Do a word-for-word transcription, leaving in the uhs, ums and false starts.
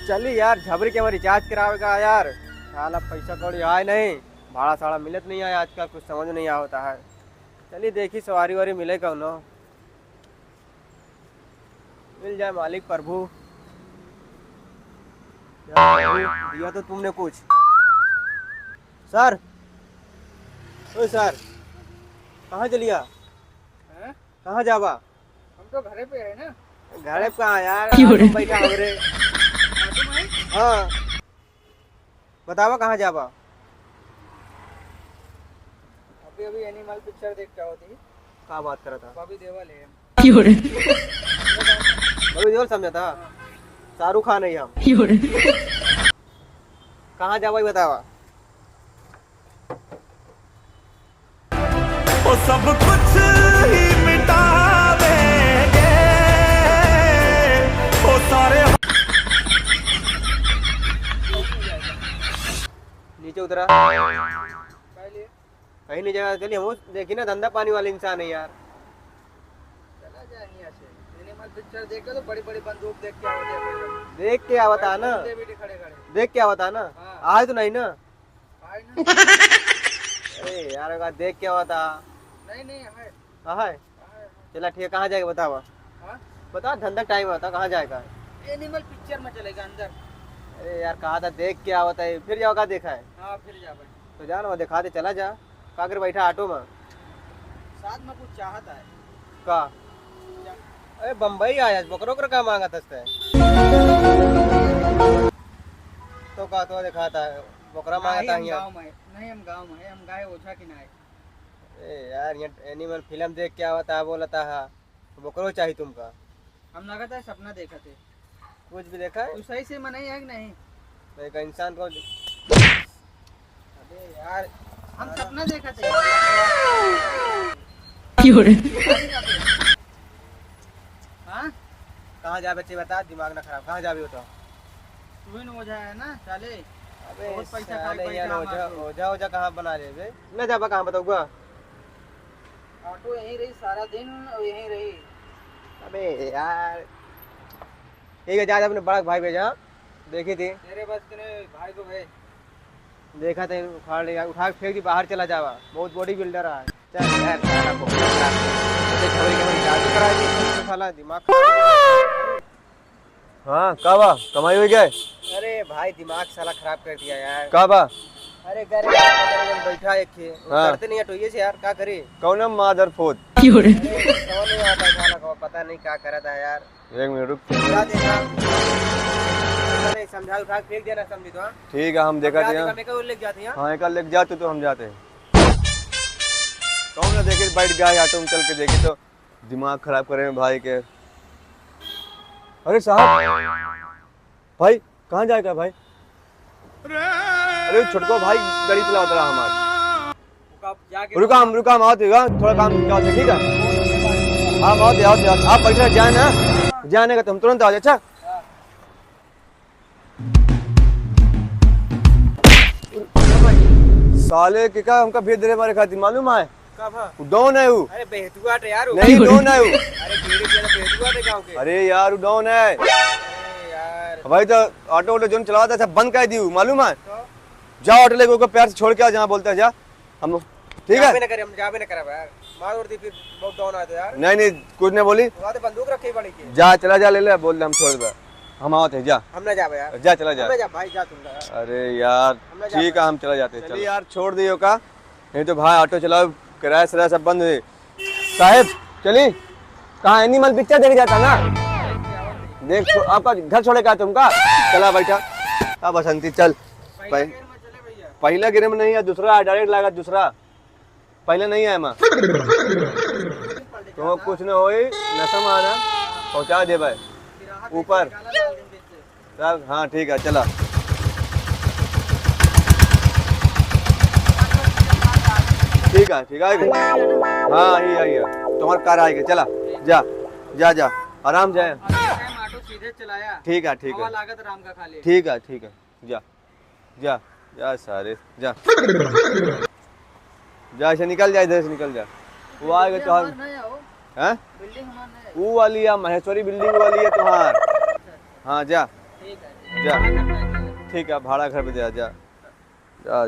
चली यार, झबरी के हमार recharge करावे का यार, साला पैसा कौड़ी आए नहीं, भाड़ा साड़ा मिलत नहीं है आजकल, कुछ समझ नहीं आवता है। चली देखी सवारी वारी मिले कौनो। मिल जाए मालिक प्रभु। या प्रभु, दिया तो तुमने कुछ। सर, ओ सर, कहाँ चलिया? हैं? कहाँ जाबा? हम तो घरे पे है ना। घरे पे कहाँ यार? क्यों रे? बैठा हो रे। हाँ, तुम है? हाँ। बतावा कहाँ जाबा? अभी, अभी Animal picture देख के आवत ही। का बात करत हा? बॉबी देओल है। क्यों रे? बॉबी देओल समझा था? हाँ। शाहरुख खान है हम। क्यों रे? कहाँ जाबा ई बतावा। वो सब कुछ ही मिटा देंगे, वो सारे। नीचे उतरा। कहीं नहीं जाएगा, चलिए, हम देखी ना, धंधा पानी वाले इंसान है यार। चला जाए यहाँ से। Animal picture देख के तो बड़ी-बड़ी बंदूक देख के आवत है। देख के आवता ना। खड़े खड़े। देख के आवता ना। हाँ। आज तो नहीं ना। आए ना। अरे यार, एक बार देख के आवता। नहीं, नहीं, है। हाँ, है? हाँ, है। चला ठीक है, कहाँ जाएगा बतावा? हाँ? बता, धंधा टाइम होता, कहाँ जाएगा? Animal picture में चलेगा अंदर। अरे यार, कहा था देख के आवता है, फिर जाओ, का देखा है? हाँ, फिर जा भाई। तो जा ना, वहाँ दिखा दे, चला जा। का कर बैठा ऑटो में? साथ में कुछ चाहता है। का? जा। अरे बम्बई आया, बोकरो ओकरो का मांगत हस्ते? तो का तो दिखाता है, बोकरा नहीं, मांगता हम है यहाँ। गाँव में, नहीं, हम गाँव में, हम गए ओझा की नाई। ए यार, यहाँ Animal फिल्म देख के आवता है, बोलता है, बोकरो चाहिए तुमका। हम लगता है सपना देखा थे। कुछ भी देखा है? तू सही से मनई है कि नहीं? तो एक इंसान को। अबे यार, हम सपना देखा थे। क्यों रे? हाँ? कहाँ जाबे बच्चे बता, दिमाग ना खराब, कहाँ जाबे बताओ? तू ही न ओझा है ना, चले। अबे बहुत पैसा साले, खाए, यार, पैसा ओझा, हमारे। ओझा, ओझा कहाँ बना ले बे? ना जाबा कहाँ बताऊँगा? ऑटो यहीं रही सारा दिन और यहीं रही। अबे यार, ठीक है, जा, जा अपने बड़ा भाई भेजा, देखी थी। तेरे बस के नहीं, भाई को है। देखा थे, उखाड़ लिया, उठा के फेंक दी, बाहर चला जावा, बहुत body builder है। चल यार, साला को, ऐसे खबरी खबरी जादू करा दी, साला दिमाग खराब। हाँ, का बा? कमाई होइ गए? अरे भाई, दिमाग साला खराब कर दिया यार। का बा? अरे, गरीब आदमी बैठा एक खे, वो हाँ। करते नहीं हटोइए से यार, का करे? कौन है मादरफोद? अरे, समझ नहीं आता साला को, पता नहीं का करता है यार। एक मिनट रुक। क्या देखा? पता नहीं, समझा उठा के फेंक देना, समझी तो, हाँ? ठीक है, हम देखा क्या थे देखा, यहाँ। मैं क्या लेके जाते हैं? हाँ, एक लेके जाते तो हम जाते हैं। कौन ना देखे, बैठ गया है ऑटो में, चल के देखी तो। दिमाग खराब करे हैं भाई के। अरे साहब, भाई, कहाँ जाएगा भाई? अरे छोटको भाई गाड़ी चलावत रहा हमार। रुका, हम, रुका, हम आवत ही, हाँ, थोड़ा काम, काम से, ठीक है? हाँ, हम आवत ही, आवत ही, आवत ही। आप बैठे रहे, जाए ना, जाए ना, तो हम तुरंत आ जाए, अच्छा? साले के का हमका भेज दे रहे हमारे खातिर, मालूम है? का भा? वो डॉन है वो। अरे बेहतुआ टे यार वो। नहीं, डॉन है वो। अरे बीड़ी पिया तो बेहतुआ टे गाँव के। अरे यार, वो डॉन है। अरे यार। भाई तो ऑटो वोटो जोन चलावत है, सब बंद कर दी, मालूम है? तो? जा ऑटो लेके ओको प्यार से छोड़ के आ, जहाँ बोलता है जा। हम, ठीक है? जाबे ना करे, हम जाबे ना करब यार। मार और दी फिर, बहुत डॉन आए तो यार। नहीं, नहीं, कुछ नहीं बोली। वहाँ तो बंदूक रखे बड़ी के। जा, चला जा, ले ले, बोल दे, हम छोड़ दे। हम आवत है, जा। हम ना जाबे यार। जा, चला जा। हम ना जा भाई, जा तुम यार। अरे यार, हम ना जाबे। ठीक है, हम चला जाते हैं, चलिए चलो। यार, छोड़ दियो का, नहीं तो भाई ऑटो चलाओ, किराया सराया सब बंद है। साहेब, चली, कहाँ एनिमल पिक्चर देखे जाता ना? देख, छो-, आपका घर छोड़े का तुमका? चला बैठा। हाँ बसंती, चल। पहला पह-, गियर में चले भैया। पहला गियर में नहीं है, दूसरा है, डायरेक्ट लागा दूसरा। पहले नहीं आया माँ। तो कुछ न होई, नशा में आना, पहुँचा देबे। ऊपर। चल, हाँ, ठीक है, चला। ठीक है, ठीक है, आ गए। हाँ, आई, आई, आई। तुम्हार कार आ गई, चला। जा, जा, जा, आराम से। अभी टाइम ऑटो सीधे चलाया। ठीक है, ठीक है। हवा लागत राम का खाली। ठीक है, ठीक है, जा, जा, जा सारे, जा। जा, ऐसे निकल जा, इधर से निकल जा। वो आ गए बिल्डिंग तो हम हमार नहीं है वो। हैं? बिल्डिंग हमार नहीं है। वो वाली या महेश्वरी बिल्डिंग वाली है तुम्हार। अच्छा। हाँ, जा। ठीक है, ठीक है। जा। भाड़ा घर पे दे दे। ठीक है, भाड़ा घर पे दे दे, जा। जा।